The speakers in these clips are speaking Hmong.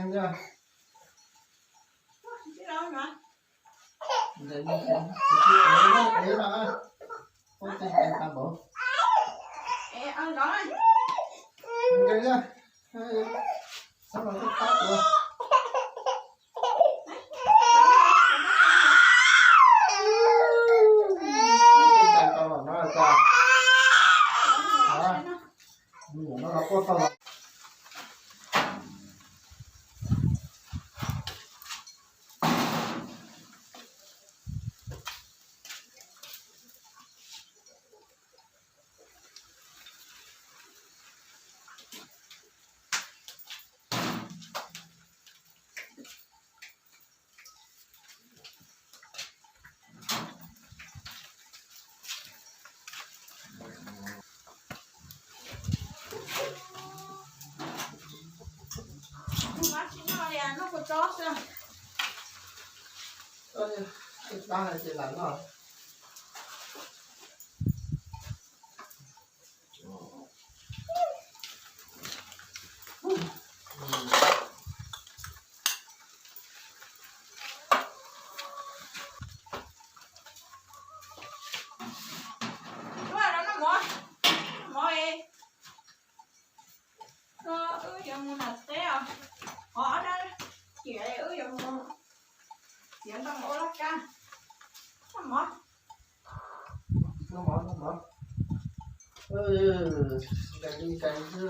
Wb yuav mus nram teb os, qhov dab tiam wb yuav mus txiav ntoo ua laj kab. Noj mov, noj mov, noj mov, nkees li nkees xwb.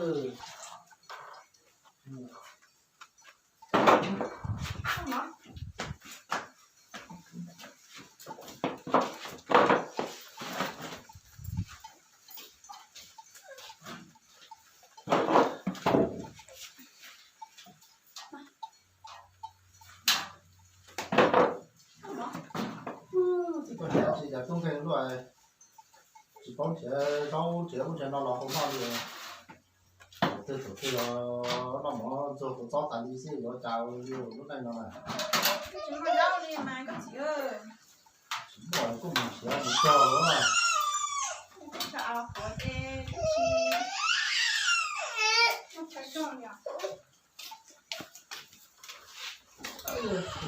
Tsis tau nrhiav tsis yog tub nkeeg luaj, tsis paub nrhiav zaub nrhiav ub nrhiav no los hauv noj li. Thaum twg thaum twg los noj mov ntxuag kua txob tas li xwb yuav cas li lub neej no na. Tsis muaj zaub li mas koj txiv. Tsis muaj kuj mus nrhiav mus cog los.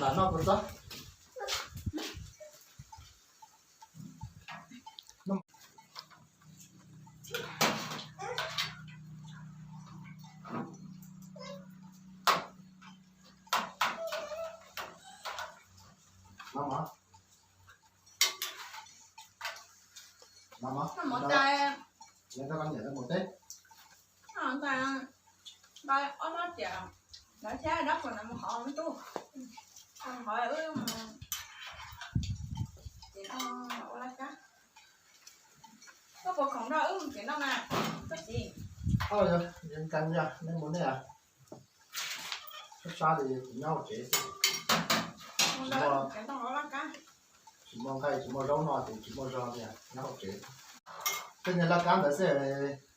Lam noj kua txob. Noj mov, noj mov, noj mov tas, noj mov tas, nqa ob rab riam lawv thiab dab puas ntawd mus hov me tub, hov wb mus txiav ntoo ua laj kab. Koj puas khoom nrog wb mus txiav ntoo na koj txiv? Yog nkees yog nej mus nej, sab sab li kuv nyob hauv tsev xwb. Tsis muaj nqaij tsis muaj zaub noj ces tsis muaj zog li, nyob hauv tsev. Tej niag laj kab ntawd xwb,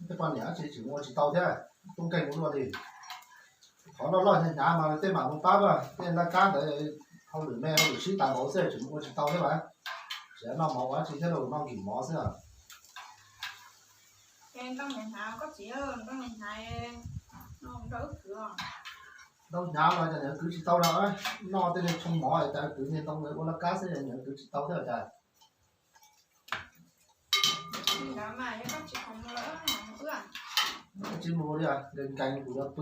tej poj niam dab tsi tseem ua tsis tau thiab, tub nkeeg ua luaj li. Qhov loj loj hnyav hnyav mas tej mam mus pab, tej laj kab ntawd hauj lwm me hauj lwm sib tas npaum xwb tseem ua tsis tau thiab mas. Tseem noj mov ua dab tsi thiab, noj nkim mov xwb. Ntoo hnyav los cas niam kwv tsis tau los, noj tej niag tshooj mov cas kwv niag ntoo ua laj kab xwb niam kwv tsis tau thiab cas. Tsis mus li, nkees nkees kuv yuav pw.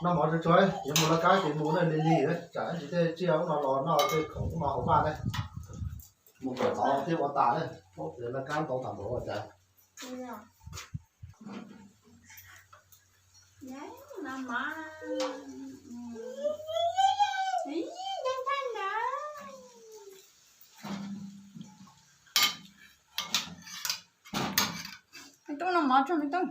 Noj mov tsuag tsuag, yuav mus laj kab ces mus na, lig lig, tsam ib ntsis tej tsiaj ub no los noj tej khoom ub no hauv vaj ne. Mus kom tod thiab ua tas ne, laj kab ntau tas npaum ua cas. Me tub, noj mov tso me tub.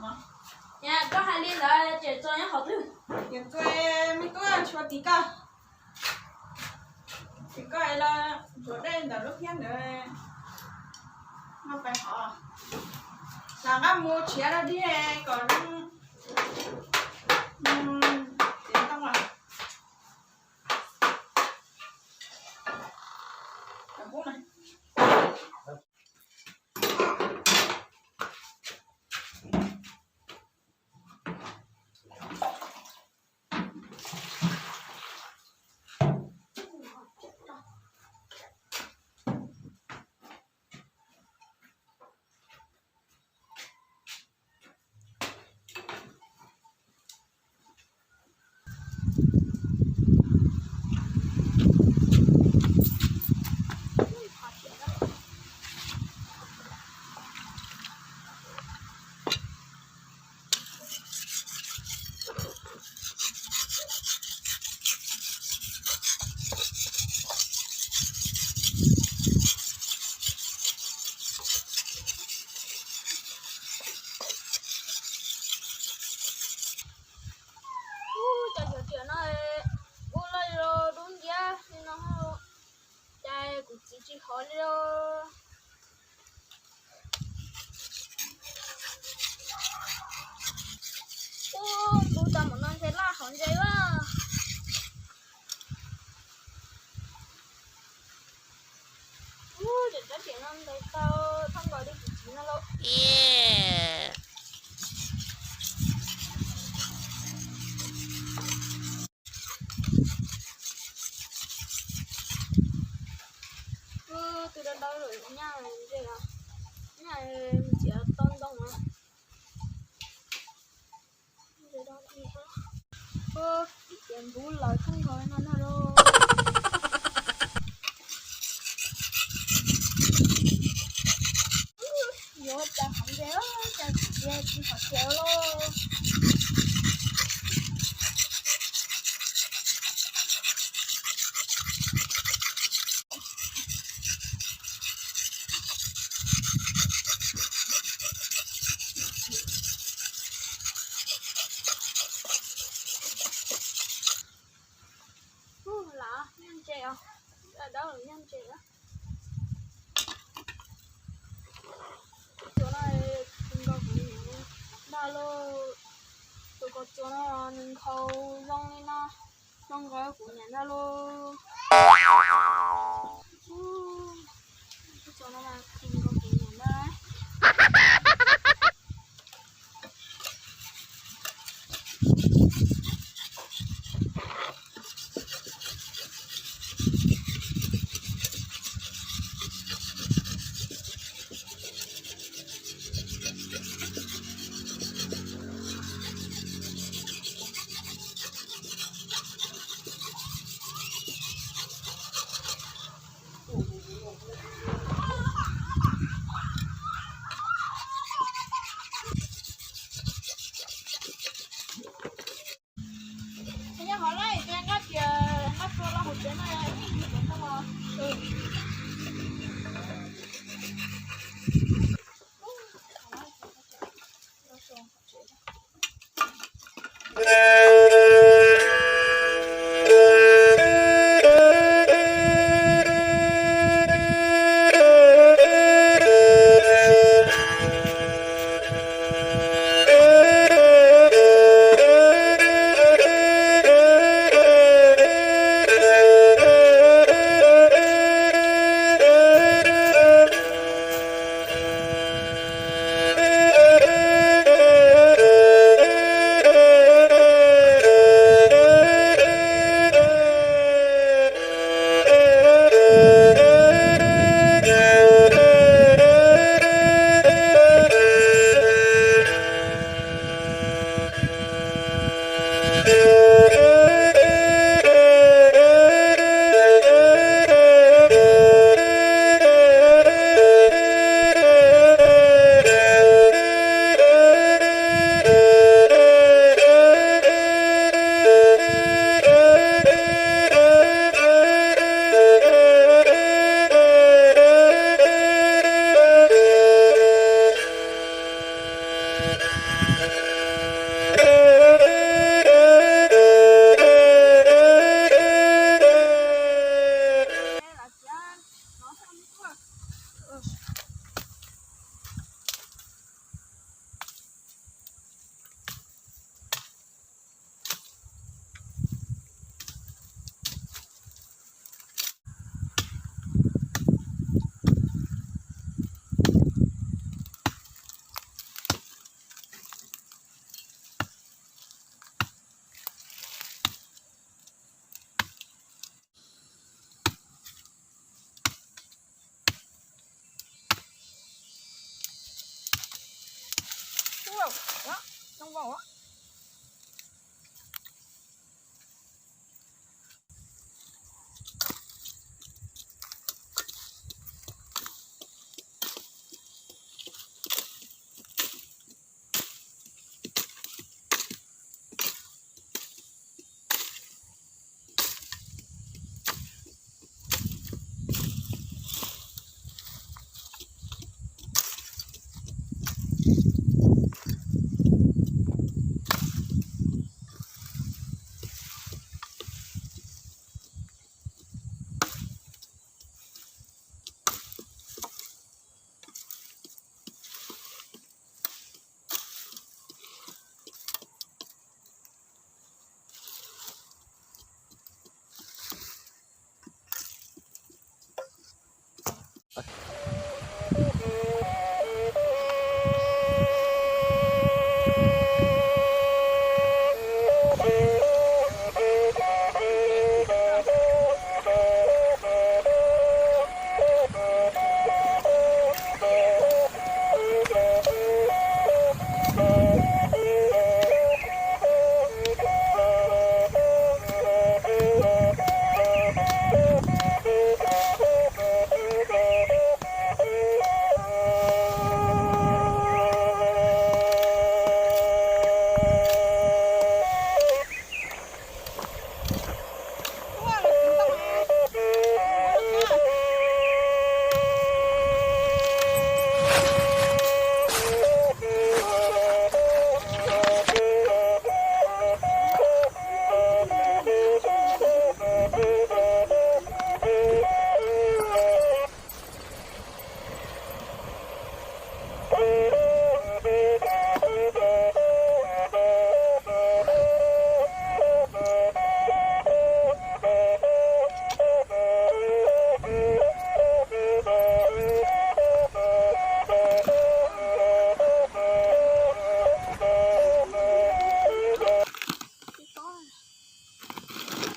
Koj hais li ntawd ces txo nyob qhov twg? Ces txo, me tub, tshuav tim koj, tim koj es los ntxuav dej ntawm lub phiab ntawd, no pais hov, lam nqa mus tshiav rau dig kom zoo, cev ntoo los. Ub, cov xyoob riam no ub loj li los dub nciab li no, cas kuv txiv tsis hov li os. Ub, kuv tau mus no ntshe laj hov ntses lawm. Ub, cov xyoob riam no ntes tau thoob nkaus li kuv txiv no lauj. Ub, twb dawb dawb lawm, nyaj ntses os, nyaj mus txiav tau ntoo na. Ub, txiav ntub lawm thoob nkaus no no lauj. Yuav cas hov ntses, cas tsis hov txiav lauj. Ub, lam nyob ntses os, dawb dawb lam nyob ntses os. Txuas no nkaus kuv niam ntag lauj. Tus kaus txuas no nws nkhaus zoo li no, zoo nkaus kuv niam ntag lauj. Tus txuas no nkaus kuv niam ntag. Nyob hauv lawm, nqa tias nqa tua los hauv tsev na, ib yam li ntawd.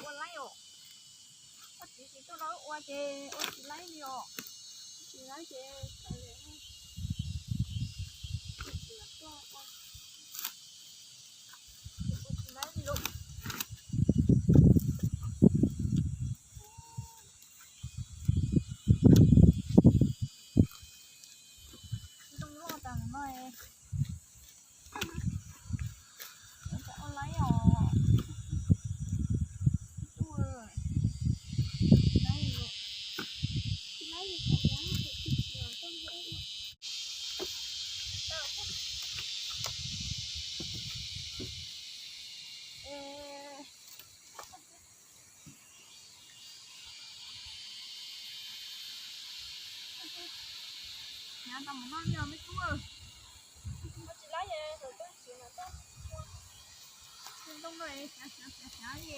Ua laib os. Koj txiv tsis tuaj rau ua ces ua tsis laib li os. Tsis laib ces tsis tuaj ua. Ua tsis laib li lawm. Zoo loj tas no. Ua laib os. Hnyav tau mus noj li os me tub. Ua tsis laib es lawv tuaj txiav lawv tuaj ua. Ntoo no es hnyav hnyav hnyav hnyav li.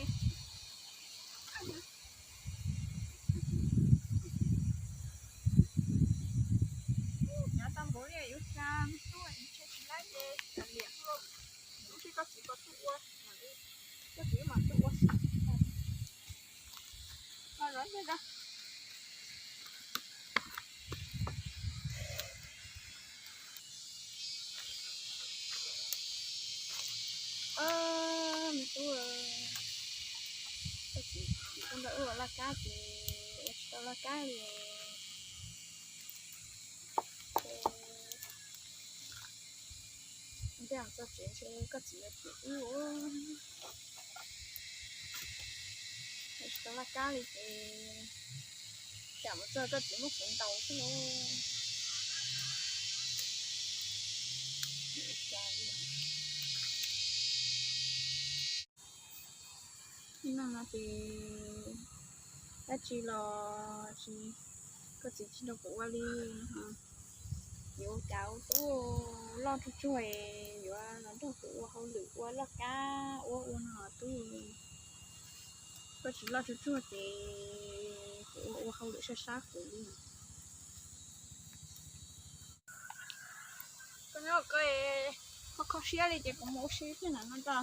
Hnyav tau npaum li yuav xa me tub, ntshe tsis laib ces kav liam. Lub sij koj txiv ko tuaj ua, koj txiv mam tuaj ua xwb. Los zov ntej da. Me tub, koj txiv tsis tuaj nrog wb ua laj kab ces ua tsis tau laj kab li. Ntej txog tsev ntshe koj txiv yuav phem wb ua tsis tau laj kab li ces tsam mus txog koj txiv muab kuv ntaus xwb lauj. Nim no ces dab tsi los tsis, koj txiv tsis nrog kuv ua li. Yuav ua cas ua tub loj tsuag tsuag es yuav los nrog kuv ua hauj lwm ua laj kab ua ua no tub. Koj txiv loj tsuag tsuag ces kuv ua ua hauj lwm sab sab kuv li. Koj nyob koj kho kho siab li ces kuv mus ua si thiab na no tso.